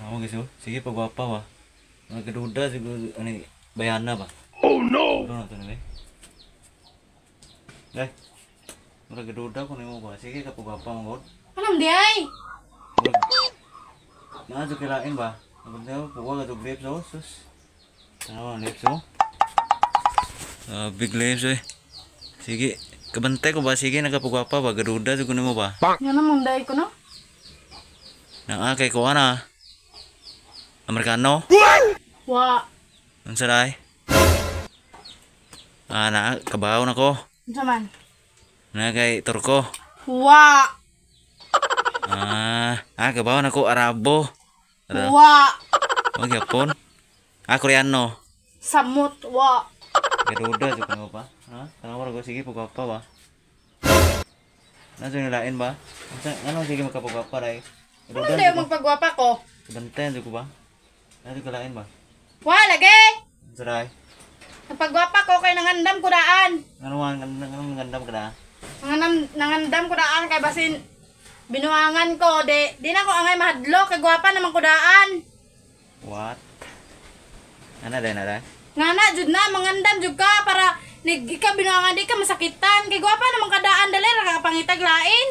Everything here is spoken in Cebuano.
Ako guys, oh. Sige, pagwapa ba. Nagkaduda siguro ani bayana ba. Oh no! Ano na to ni? Dai. Murag gaduda ko nimo ba. Sige ka pagwapa mo god. Anong di ay? Murag naa jud kilain ba? Nagunta ko puwa ka to grapes oh, sus. Tanawa ang grapes oh. Ah, big grapes eh. Sige, kabantay ko ba? Sige, nagkapagwapa ba? Gaduda jud ko nimo ba? Nga namang day ko no? Naa kay kuha na. Amerikano? Wa. Unsa dai? Ah, na kabaw na ko. Unsa man? Na kay Turko. Wa. Ah, kabaw na ko Arabo. Ara, Wa. wag yapon. Ah, Koreano. Samot wa. Garuda jud ko pa. Ha? Tanaw ra ko sige pagwapa ba. Nasa nilain ba? Unsa ano sige makapagwapa dai? Anong day magpagwapa ko? Bantayan jud ko ba? Nasa kalain ba? Wa lagi. Unsa dai? Napagwapa ko kay nangandam ko daan. Ano man ngandam ngandam ka na? Nangandam ko daan kay basin binuangan ko di na ko angay mahadlok kay gwapa naman ko daan. What? Ana dai na dai? Nga na jud na mangandam jud ka para nig ka binuangan di ka masakitan kay gwapa naman ka daan, dali ra ka pangitag lain.